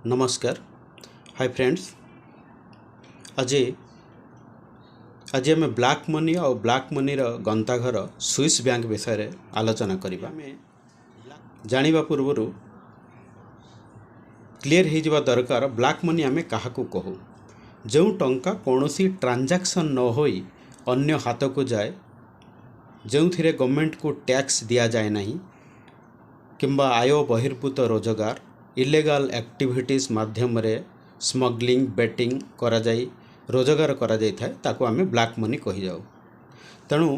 ନମସ୍କାର, high friends. ଆଜି ଆଜି ଆମେ ବ୍ଲାକ୍ ମନି ଆଉ ବ୍ଲାକ୍ ମନିର ଗନ୍ତାଘର ସୁଇସ୍ ବ୍ୟାଙ୍କ ବିଷୟରେ ଆଲୋଚନା କରିବା। ଆମେ ଜାଣିବା ପୂର୍ବରୁ କ୍ଲିଅର୍ ହେଇଯିବା ଦରକାର, ବ୍ଲାକ୍ ମନି ଆମେ କାହାକୁ କହୁ? ଯେଉଁ ଟଙ୍କା କୌଣସି ଟ୍ରାଞ୍ଜାକ୍ସନ୍ ନ ହୋଇ ଅନ୍ୟ ହାତକୁ ଯାଏ, ଯେଉଁଥିରେ ଗଭର୍ଣ୍ଣମେଣ୍ଟକୁ ଟ୍ୟାକ୍ସ ଦିଆଯାଏ ନାହିଁ କିମ୍ବା ଆୟ ବହିର୍ଭୂତ ରୋଜଗାର, ଇଲିଗାଲ୍ ଆକ୍ଟିଭିଟିଜ୍ ମାଧ୍ୟମରେ ସ୍ମଗଲିଂ, ବେଟିଂ କରାଯାଇ ରୋଜଗାର କରାଯାଇଥାଏ, ତାକୁ ଆମେ ବ୍ଲାକ୍ ମନି କହିଯାଉ। ତେଣୁ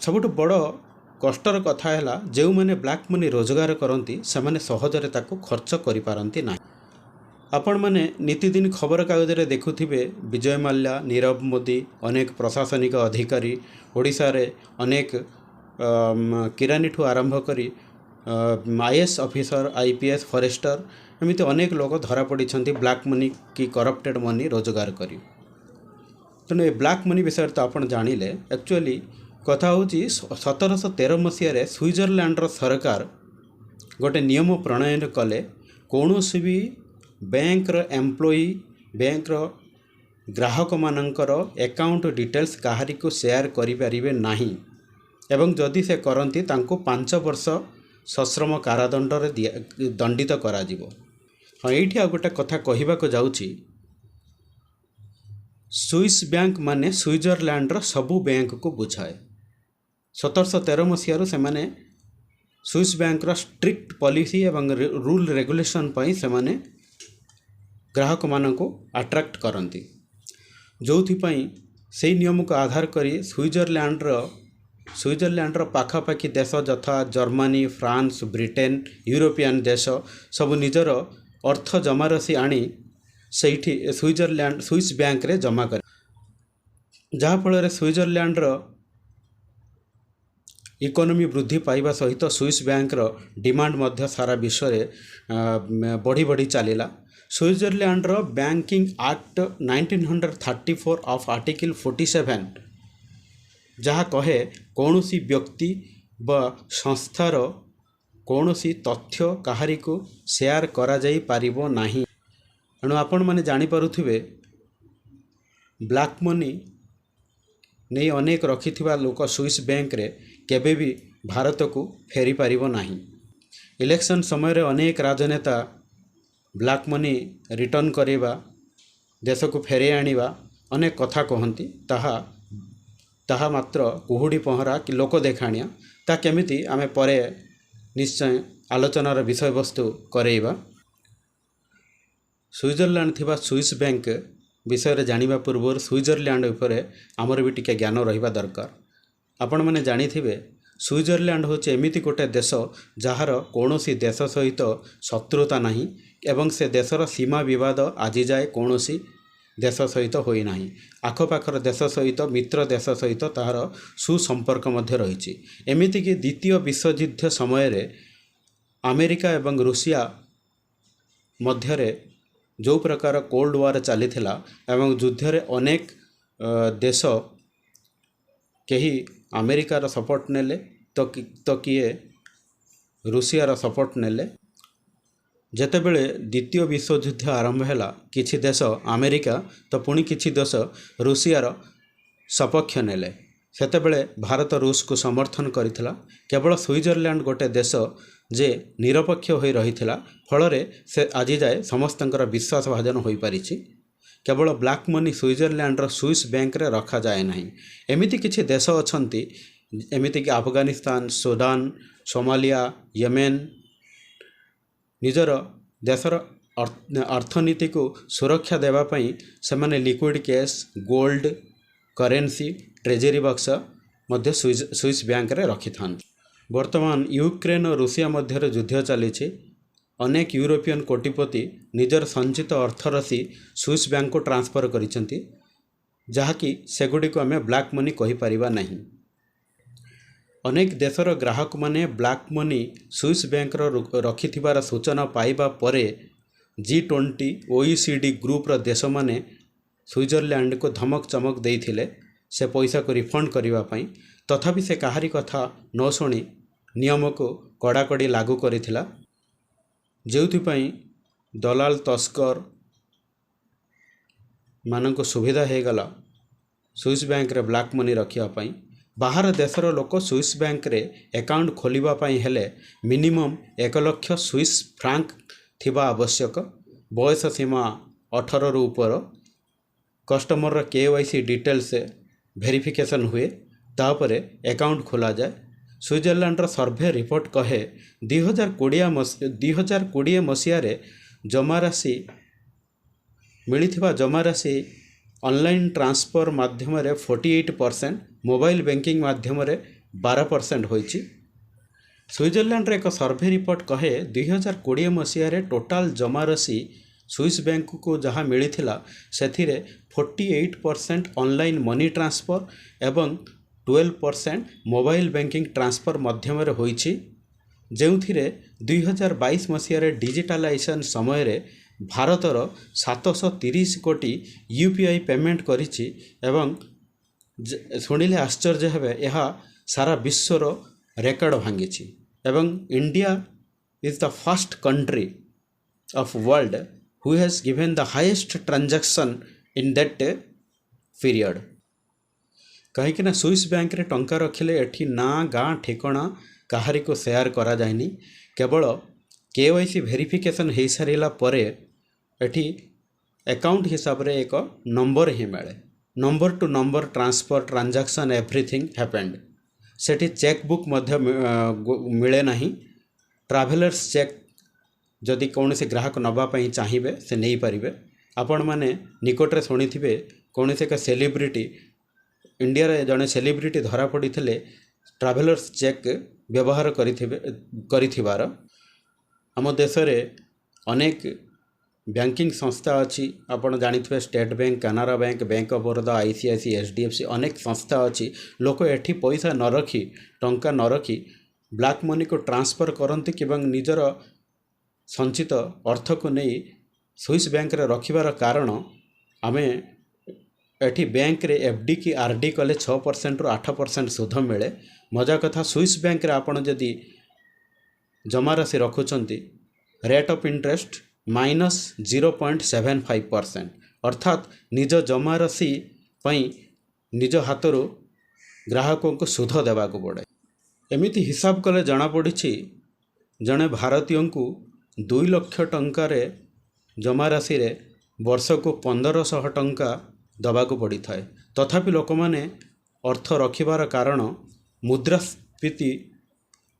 ସବୁଠୁ ବଡ଼ କଷ୍ଟର କଥା ହେଲା, ଯେଉଁମାନେ ବ୍ଲାକ୍ ମନି ରୋଜଗାର କରନ୍ତି ସେମାନେ ସହଜରେ ତାକୁ ଖର୍ଚ୍ଚ କରିପାରନ୍ତି ନାହିଁ। ଆପଣମାନେ ନିତିଦିନ ଖବରକାଗଜରେ ଦେଖୁଥିବେ, ବିଜୟ ମାଲ୍ୟା, ନୀରବ ମୋଦି, ଅନେକ ପ୍ରଶାସନିକ ଅଧିକାରୀ, ଓଡ଼ିଶାରେ ଅନେକ କିରାନୀଠୁ ଆରମ୍ଭ କରି IAS officer, IPS, forester, ଏମିତି ଅନେକ ଲୋକ ଧରା ପଡ଼ିଛନ୍ତି ବ୍ଲାକ୍ ମନି କି କରପ୍ଟେଡ଼ ମନି ରୋଜଗାର କରି। ତେଣୁ ଏ ବ୍ଲାକ୍ ମନି ବିଷୟରେ ତ ଆପଣ ଜାଣିଲେ। ଆକ୍ଚୁଆଲି କଥା ହେଉଛି, 1713 ମସିହାରେ ସୁଇଜରଲ୍ୟାଣ୍ଡର ସରକାର ଗୋଟେ ନିୟମ ପ୍ରଣୟନ କଲେ, କୌଣସି ବି ବ୍ୟାଙ୍କର ଏମ୍ପ୍ଲୟି ବ୍ୟାଙ୍କର ଗ୍ରାହକମାନଙ୍କର ଆକାଉଣ୍ଟ ଡିଟେଲ୍ସ କାହାରିକୁ ସେୟାର କରିପାରିବେ ନାହିଁ ଏବଂ ଯଦି ସେ କରନ୍ତି ତାଙ୍କୁ 5 ବର୍ଷ ସଶ୍ରମ କାରାଦଣ୍ଡରେ ଦିଆ ଦଣ୍ଡିତ କରାଯିବ। ହଁ, ଏଇଠି ଆଉ ଗୋଟେ କଥା କହିବାକୁ ଯାଉଛି। ସୁଇସ୍ ବ୍ୟାଙ୍କ ମାନେ ସୁଇଜରଲ୍ୟାଣ୍ଡର ସବୁ ବ୍ୟାଙ୍କକୁ ବୁଝାଏ। 1713 ମସିହାରୁ ସେମାନେ ସୁଇସ୍ ବ୍ୟାଙ୍କର ଷ୍ଟ୍ରିକ୍ଟ ପଲିସି ଏବଂ ରୁଲ୍ ରେଗୁଲେସନ୍ ପାଇଁ ସେମାନେ ଗ୍ରାହକମାନଙ୍କୁ ଆଟ୍ରାକ୍ଟ କରନ୍ତି, ଯେଉଁଥିପାଇଁ ସେଇ ନିୟମକୁ ଆଧାର କରି ସୁଇଜରଲ୍ୟାଣ୍ଡର ପାଖାପାଖି ଦେଶ ଯଥା ଜର୍ମାନୀ, ଫ୍ରାନ୍ସ, ବ୍ରିଟେନ, ୟୁରୋପିଆନ୍ ଦେଶ ସବୁ ନିଜର ଅର୍ଥ ଜମାରାଶି ଆଣି ସେଇଠି ସୁଇଜରଲ୍ୟାଣ୍ଡ ସୁଇସ୍ ବ୍ୟାଙ୍କରେ ଜମା କରେ, ଯାହାଫଳରେ ସୁଇଜରଲ୍ୟାଣ୍ଡର ଇକୋନୋମି ବୃଦ୍ଧି ପାଇବା ସହିତ ସୁଇସ୍ ବ୍ୟାଙ୍କର ଡିମାଣ୍ଡ ମଧ୍ୟ ସାରା ବିଶ୍ୱରେ ବଢ଼ି ବଢ଼ି ଚାଲିଲା। ସୁଇଜରଲ୍ୟାଣ୍ଡର ବ୍ୟାଙ୍କିଂ ଆକ୍ଟ 1934 ଅଫ୍ ଆର୍ଟିକିଲ୍ 47 ଯାହା କହେ, କୌଣସି ବ୍ୟକ୍ତି ବା ସଂସ୍ଥାର କୌଣସି ତଥ୍ୟ କାହାରିକୁ ସେୟାର କରାଯାଇପାରିବ ନାହିଁ। ଏଣୁ ଆପଣମାନେ ଜାଣିପାରୁଥିବେ, ବ୍ଲାକ୍ ମନି ନେଇ ଅନେକ ରଖିଥିବା ଲୋକ ସୁଇସ୍ ବ୍ୟାଙ୍କରେ କେବେ ବି ଭାରତକୁ ଫେରିପାରିବ ନାହିଁ। ଇଲେକ୍ସନ୍ ସମୟରେ ଅନେକ ରାଜନେତା ବ୍ଲାକ୍ ମନି ରିଟର୍ଣ୍ଣ କରିବା, ଦେଶକୁ ଫେରାଇ ଆଣିବା ଅନେକ କଥା କହନ୍ତି। ତାହା ମାତ୍ର କୁହୁଡ଼ି ପହଁରା କି ଲୋକ ଦେଖାଣିଆ। ତା କେମିତି ଆମେ ପରେ ନିଶ୍ଚୟ ଆଲୋଚନାର ବିଷୟବସ୍ତୁ କରେଇବା। ସୁଇଜରଲ୍ୟାଣ୍ଡ ଥିବା ସୁଇସ୍ ବ୍ୟାଙ୍କ ବିଷୟରେ ଜାଣିବା ପୂର୍ବରୁ ସୁଇଜରଲ୍ୟାଣ୍ଡ ଉପରେ ଆମର ବି ଟିକେ ଜ୍ଞାନ ରହିବା ଦରକାର। ଆପଣମାନେ ଜାଣିଥିବେ, ସୁଇଜରଲ୍ୟାଣ୍ଡ ହେଉଛି ଏମିତି ଗୋଟେ ଦେଶ ଯାହାର କୌଣସି ଦେଶ ସହିତ ଶତ୍ରୁତା ନାହିଁ ଏବଂ ସେ ଦେଶର ସୀମା ବିବାଦ ଆଜି ଯାଏ କୌଣସି ଦେଶ ସହିତ ହୋଇନାହିଁ। ଆଖପାଖର ଦେଶ ସହିତ, ମିତ୍ର ଦେଶ ସହିତ ତାହାର ସୁସମ୍ପର୍କ ମଧ୍ୟ ରହିଛି। ଏମିତିକି ଦ୍ୱିତୀୟ ବିଶ୍ୱଯୁଦ୍ଧ ସମୟରେ ଆମେରିକା ଏବଂ ରୁଷିଆ ମଧ୍ୟରେ ଯେଉଁ ପ୍ରକାର କୋଲ୍ଡ ୱାର୍ ଚାଲିଥିଲା ଏବଂ ଯୁଦ୍ଧରେ ଅନେକ ଦେଶ, କେହି ଆମେରିକାର ସପୋର୍ଟ ନେଲେ ତ କିଏ ରୁଷିଆର ସପୋର୍ଟ ନେଲେ। ଯେତେବେଳେ ଦ୍ୱିତୀୟ ବିଶ୍ୱଯୁଦ୍ଧ ଆରମ୍ଭ ହେଲା, କିଛି ଦେଶ ଆମେରିକା ତ ପୁଣି କିଛି ଦେଶ ରୁଷିଆର ସପକ୍ଷ ନେଲେ। ସେତେବେଳେ ଭାରତ ରୁଷକୁ ସମର୍ଥନ କରିଥିଲା। କେବଳ ସୁଇଜରଲ୍ୟାଣ୍ଡ ଗୋଟେ ଦେଶ ଯେ ନିରପେକ୍ଷ ହୋଇ ରହିଥିଲା। ଫଳରେ ସେ ଆଜି ଯାଏ ସମସ୍ତଙ୍କର ବିଶ୍ୱାସ ଭାଜନ ହୋଇପାରିଛି। କେବଳ ବ୍ଲାକ୍ ମନି ସୁଇଜରଲ୍ୟାଣ୍ଡର ସୁଇସ୍ ବ୍ୟାଙ୍କରେ ରଖାଯାଏ ନାହିଁ। ଏମିତି କିଛି ଦେଶ ଅଛନ୍ତି, ଏମିତିକି ଆଫଗାନିସ୍ତାନ, ସୁଦାନ, ସୋମାଲିଆ, ୟେମେନ୍, ନିଜର ଦେଶର ଅର୍ଥନୀତିକୁ ସୁରକ୍ଷା ଦେବା ପାଇଁ ସେମାନେ liquid cash, gold, currency, treasury ବାକ୍ସ ମଧ୍ୟ ସୁଇସ୍ ବ୍ୟାଙ୍କରେ ରଖିଥାନ୍ତି। ବର୍ତ୍ତମାନ ୟୁକ୍ରେନ୍ ଓ ରୁଷିଆ ମଧ୍ୟରେ ଯୁଦ୍ଧ ଚାଲିଛି। ଅନେକ ୟୁରୋପିଆନ୍ କୋଟିପତି ନିଜର ସଞ୍ଚିତ ଅର୍ଥରାଶି ସୁଇସ୍ ବ୍ୟାଙ୍କକୁ ଟ୍ରାନ୍ସଫର୍ କରିଛନ୍ତି, ଯାହାକି ସେଗୁଡ଼ିକୁ ଆମେ ବ୍ଲାକ୍ ମନି କହିପାରିବା ନାହିଁ। ଅନେକ ଦେଶର ଗ୍ରାହକମାନେ ବ୍ଲାକ୍ ମନି ସୁଇସ୍ ବ୍ୟାଙ୍କର ରଖିଥିବାର ସୂଚନା ପାଇବା ପରେ G20, OECD ଗ୍ରୁପର ଦେଶମାନେ ସୁଇଜରଲ୍ୟାଣ୍ଡକୁ ଧମକ ଚମକ ଦେଇଥିଲେ ସେ ପଇସାକୁ ରିଫଣ୍ଡ କରିବା ପାଇଁ। ତଥାପି ସେ କାହାରି କଥା ନ ଶୁଣି ନିୟମକୁ କଡ଼ାକଡ଼ି ଲାଗୁ କରିଥିଲା, ଯେଉଁଥିପାଇଁ ଦଲାଲ, ତସ୍କର ମାନଙ୍କୁ ସୁବିଧା ହେଇଗଲା ସୁଇସ୍ ବ୍ୟାଙ୍କରେ ବ୍ଲାକ୍ ମନି ରଖିବା ପାଇଁ। ବାହାର ଦେଶର ଲୋକ ସୁଇସ୍ ବ୍ୟାଙ୍କରେ ଆକାଉଣ୍ଟ ଖୋଲିବା ପାଇଁ ହେଲେ ମିନିମମ୍ 1 ଲକ୍ଷ ସୁଇସ୍ ଫ୍ରାଙ୍କ ଥିବା ଆବଶ୍ୟକ। ବୟସ ସୀମା 18ରୁ ଉପର। କଷ୍ଟମରର କେୱାଇସି ଡିଟେଲ୍ସ ଭେରିଫିକେସନ୍ ହୁଏ, ତାପରେ ଆକାଉଣ୍ଟ ଖୋଲାଯାଏ। ସୁଇଜରଲ୍ୟାଣ୍ଡର ସର୍ଭେ ରିପୋର୍ଟ କହେ, 2020 ମସିହାରେ ଜମାରାଶି ମିଳିଥିବା ଜମାରାଶି ଅନଲାଇନ୍ ଟ୍ରାନ୍ସଫର୍ ମାଧ୍ୟମରେ 48%, ମୋବାଇଲ ବ୍ୟାଙ୍କିଂ ମାଧ୍ୟମରେ 12% ହୋଇଛି। ସୁଇଜରଲ୍ୟାଣ୍ଡର ଏକ ସର୍ଭେ ରିପୋର୍ଟ କହେ, 2020 ମସିହାରେ ଟୋଟାଲ ଜମାରାଶି ସୁଇସ୍ ବ୍ୟାଙ୍କକୁ ଯାହା ମିଳିଥିଲା, ସେଥିରେ 48% ଅନଲାଇନ୍ ମନି ଟ୍ରାନ୍ସଫର୍ ଏବଂ 12% ମୋବାଇଲ ବ୍ୟାଙ୍କିଂ ଟ୍ରାନ୍ସଫର୍ ମାଧ୍ୟମରେ ହୋଇଛି, ଯେଉଁଥିରେ 2022 ମସିହାରେ ଡିଜିଟାଲାଇଜେସନ୍ ସମୟରେ ଭାରତର 730 କୋଟି ୟୁପିଆଇ ପେମେଣ୍ଟ କରିଛି ଏବଂ ଶୁଣିଲେ ଆଶ୍ଚର୍ଯ୍ୟ ହେବେ, ଏହା ସାରା ବିଶ୍ୱର ରେକର୍ଡ଼ ଭାଙ୍ଗିଛି ଏବଂ India is the first country of world who has given the highest transaction in that period. କାହିଁକି ନା ସୁଇସ୍ ବ୍ୟାଙ୍କରେ ଟଙ୍କା ରଖିଲେ ଏଠି ନାଁ, ଗାଁ, ଠିକଣା କାହାରିକୁ ସେୟାର କରାଯାଏନି। କେବଳ କେୱାଇସି ଭେରିଫିକେସନ୍ ହେଇସାରିଲା ପରେ ଏଠି ଆକାଉଣ୍ଟ ହିସାବରେ ଏକ ନମ୍ବର ହିଁ ମିଳେ। Number to number transfer, transaction, everything happened. ସେଠି ଚେକ୍ ବୁକ୍ ମଧ୍ୟ ମିଳେ ନାହିଁ। ଟ୍ରାଭେଲର୍ସ ଚେକ୍ ଯଦି କୌଣସି ଗ୍ରାହକ ନେବା ପାଇଁ ଚାହିଁବେ, ସେ ନେଇପାରିବେ। ଆପଣମାନେ ନିକଟରେ ଶୁଣିଥିବେ, କୌଣସି ଏକ ସେଲିବ୍ରିଟି, ଇଣ୍ଡିଆରେ ଜଣେ ସେଲିବ୍ରିଟି ଧରା ପଡ଼ିଥିଲେ ଟ୍ରାଭେଲର୍ସ ଚେକ୍ ବ୍ୟବହାର କରିଥିବାର। ଆମ ଦେଶରେ ଅନେକ ବ୍ୟାଙ୍କିଂ ସଂସ୍ଥା ଅଛି। ଆପଣ ଜାଣିଥିବେ, state bank, Canara bank, bank of Baroda, ICICI, HDFC, ଅନେକ ସଂସ୍ଥା ଅଛି। ଲୋକ ଏଠି ପଇସା ନ ରଖି, ଟଙ୍କା ନ ରଖି ବ୍ଲାକ୍ ମନିକୁ ଟ୍ରାନ୍ସଫର୍ କରନ୍ତି ଏବଂ ନିଜର ସଞ୍ଚିତ ଅର୍ଥକୁ ନେଇ ସୁଇସ୍ ବ୍ୟାଙ୍କରେ ରଖିବାର କାରଣ, ଆମେ ଏଠି ବ୍ୟାଙ୍କରେ ଏଫ୍ ଡି କି ଆର୍ ଡି କଲେ 6%ରୁ 8% ସୁଧ ମିଳେ। ମଜା କଥା, ସୁଇସ୍ ବ୍ୟାଙ୍କରେ ଆପଣ ଯଦି ଜମାରାଶି ରଖୁଛନ୍ତି, rate of interest -0.75%। ଅର୍ଥାତ୍ ନିଜ ଜମାରାଶି ପାଇଁ ନିଜ ହାତରୁ ଗ୍ରାହକଙ୍କୁ ସୁଧ ଦେବାକୁ ପଡ଼େ। ଏମିତି ହିସାବ କଲେ ଜଣାପଡ଼ିଛି, ଜଣେ ଭାରତୀୟଙ୍କୁ 2 ଲକ୍ଷ ଟଙ୍କାରେ ଜମାରାଶିରେ ବର୍ଷକୁ 1500 ଟଙ୍କା ଦେବାକୁ ପଡ଼ିଥାଏ। ତଥାପି ଲୋକମାନେ ଅର୍ଥ ରଖିବାର କାରଣ, ମୁଦ୍ରାସ୍ଫୀତି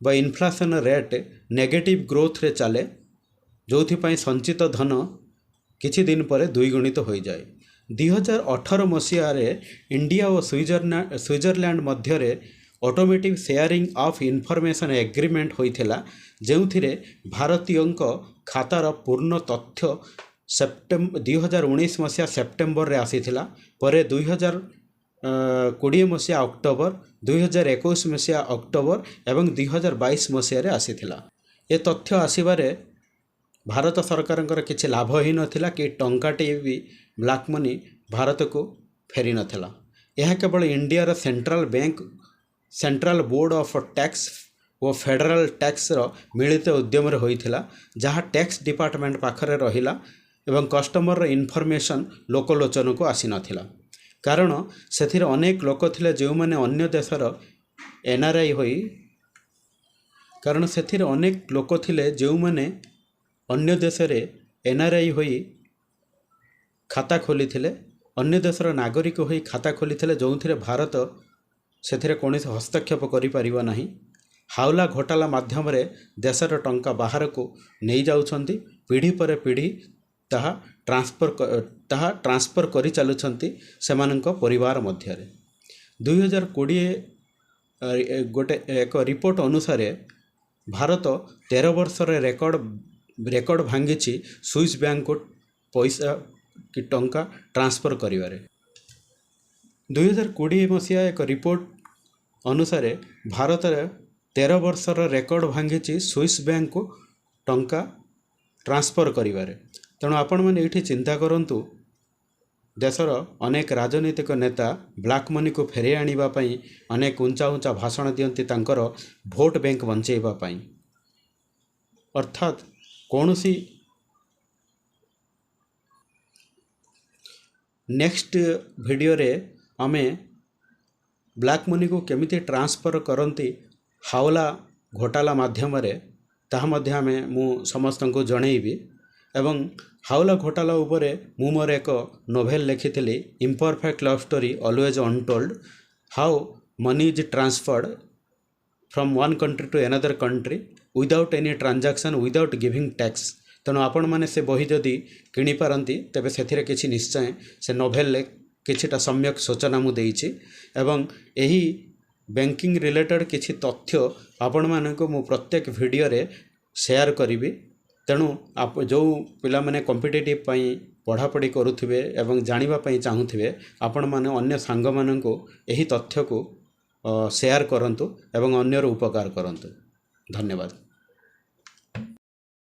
ବା ଇନଫ୍ଲେସନ୍ ରେଟ୍ ନେଗେଟିଭ୍ ଗ୍ରୋଥରେ ଚାଲେ, ଯେଉଁଥିପାଇଁ ସଞ୍ଚିତ ଧନ କିଛି ଦିନ ପରେ ଦ୍ୱିଗୁଣିତ ହୋଇଯାଏ। 2018 ମସିହାରେ ଇଣ୍ଡିଆ ଓ ସୁଇଜରଲ୍ୟାଣ୍ଡ ମଧ୍ୟରେ automatic sharing of information agreement ହୋଇଥିଲା, ଯେଉଁଥିରେ ଭାରତୀୟଙ୍କ ଖାତାର ପୂର୍ଣ୍ଣ ତଥ୍ୟ 2019 ମସିହା ସେପ୍ଟେମ୍ବରରେ ଆସିଥିଲା। ପରେ 2020 ମସିହା ଅକ୍ଟୋବର, 2021 ମସିହା ଅକ୍ଟୋବର ଏବଂ 2022 ମସିହାରେ ଆସିଥିଲା। ଏ ତଥ୍ୟ ଆସିବାରେ ଭାରତ ସରକାରଙ୍କର କିଛି ଲାଭ ହେଇନଥିଲା କି ଟଙ୍କାଟିଏ ବି ବ୍ଲାକ୍ ମନି ଭାରତକୁ ଫେରି ନଥିଲା। ଏହା କେବଳ ଇଣ୍ଡିଆର central bank, central board of tax O federal ଟ୍ୟାକ୍ସର ମିଳିତ ଉଦ୍ୟମରେ ହୋଇଥିଲା, ଯାହା ଟ୍ୟାକ୍ସ ଡିପାର୍ଟମେଣ୍ଟ ପାଖରେ ରହିଲା ଏବଂ କଷ୍ଟମରର ଇନଫର୍ମେସନ୍ ଲୋକଲୋଚନକୁ ଆସିନଥିଲା। କାରଣ ସେଥିରେ ଅନେକ ଲୋକ ଥିଲେ ଯେଉଁମାନେ ଅନ୍ୟ ଦେଶର ଏନ୍ଆର୍ଆଇ ହୋଇ କାରଣ ସେଥିରେ ଅନେକ ଲୋକ ଥିଲେ ଯେଉଁମାନେ ଅନ୍ୟ ଦେଶରେ ଏନ୍ଆର୍ଆଇ ହୋଇ ଖାତା ଖୋଲିଥିଲେ, ଅନ୍ୟ ଦେଶର ନାଗରିକ ହୋଇ ଖାତା ଖୋଲିଥିଲେ, ଯେଉଁଥିରେ ଭାରତ ସେଥିରେ କୌଣସି ହସ୍ତକ୍ଷେପ କରିପାରିବ ନାହିଁ। ହାଓଲା ଘୋଟାଲା ମାଧ୍ୟମରେ ଦେଶର ଟଙ୍କା ବାହାରକୁ ନେଇଯାଉଛନ୍ତି। ପିଢ଼ି ପରେ ପିଢ଼ି ତାହା ଟ୍ରାନ୍ସଫର୍ କରିଚାଲୁଛନ୍ତି ସେମାନଙ୍କ ପରିବାର ମଧ୍ୟରେ। 2020 ଗୋଟେ ଏକ ରିପୋର୍ଟ ଅନୁସାରେ ଭାରତ 13 ବର୍ଷର ରେକର୍ଡ଼ ଭାଙ୍ଗିଛି ସୁଇସ୍ ବ୍ୟାଙ୍କକୁ ପଇସା କି ଟଙ୍କା ଟ୍ରାନ୍ସଫର୍ କରିବାରେ। 2020 ମସିହା ଏକ ରିପୋର୍ଟ ଅନୁସାରେ ଭାରତରେ 13 ବର୍ଷର ରେକର୍ଡ଼ ଭାଙ୍ଗିଛି ସୁଇସ୍ ବ୍ୟାଙ୍କକୁ ଟଙ୍କା ଟ୍ରାନ୍ସଫର୍ କରିବାରେ। ତେଣୁ ଆପଣମାନେ ଏଇଠି ଚିନ୍ତା କରନ୍ତୁ, ଦେଶର ଅନେକ ରାଜନୈତିକ ନେତା ବ୍ଲାକ୍ ମନିକୁ ଫେରାଇ ଆଣିବା ପାଇଁ ଅନେକ ଉଞ୍ଚା ଉଞ୍ଚା ଭାଷଣ ଦିଅନ୍ତି ତାଙ୍କର ଭୋଟ୍ ବ୍ୟାଙ୍କ ବଞ୍ଚେଇବା ପାଇଁ। ଅର୍ଥାତ୍ କୌଣସି ନେକ୍ସଟ ଭିଡ଼ିଓରେ ଆମେ ବ୍ଲାକ୍ ମନିକୁ କେମିତି ଟ୍ରାନ୍ସଫର୍ କରନ୍ତି ହାୱଲା ଘୋଟାଲା ମାଧ୍ୟମରେ, ତାହା ମଧ୍ୟ ମୁଁ ସମସ୍ତଙ୍କୁ ଜଣେଇବି। ଏବଂ ହାୱଲା ଘୋଟାଲା ଉପରେ ମୁଁ ମୋର ଏକ ନୋଭେଲ ଲେଖିଥିଲି, "Imperfect Love Story Always Untold: How Money Is Transferred from One Country to Another Country Without Any Transaction, Without Giving Tax"। ତେଣୁ ଆପଣମାନେ ସେ ବହି ଯଦି କିଣିପାରନ୍ତି, ତେବେ ସେଥିରେ କିଛି ନିଶ୍ଚୟ ସେ ନୋଭେଲରେ କିଛିଟା ସମ୍ୟକ ସୂଚନା ମୁଁ ଦେଇଛି। ଏବଂ ଏହି ବ୍ୟାଙ୍କିଂ ରିଲେଟେଡ଼୍ କିଛି ତଥ୍ୟ ଆପଣମାନଙ୍କୁ ମୁଁ ପ୍ରତ୍ୟେକ ଭିଡ଼ିଓରେ ସେୟାର କରିବି। ତେଣୁ ଯେଉଁ ପିଲାମାନେ କମ୍ପିଟେଟିଭ୍ ପାଇଁ ପଢ଼ାପଢ଼ି କରୁଥିବେ ଏବଂ ଜାଣିବା ପାଇଁ ଚାହୁଁଥିବେ, ଆପଣମାନେ ଅନ୍ୟ ସାଙ୍ଗମାନଙ୍କୁ ଏହି ତଥ୍ୟକୁ ସେୟାର କରନ୍ତୁ ଏବଂ ଅନ୍ୟର ଉପକାର କରନ୍ତୁ। ଧନ୍ୟବାଦ।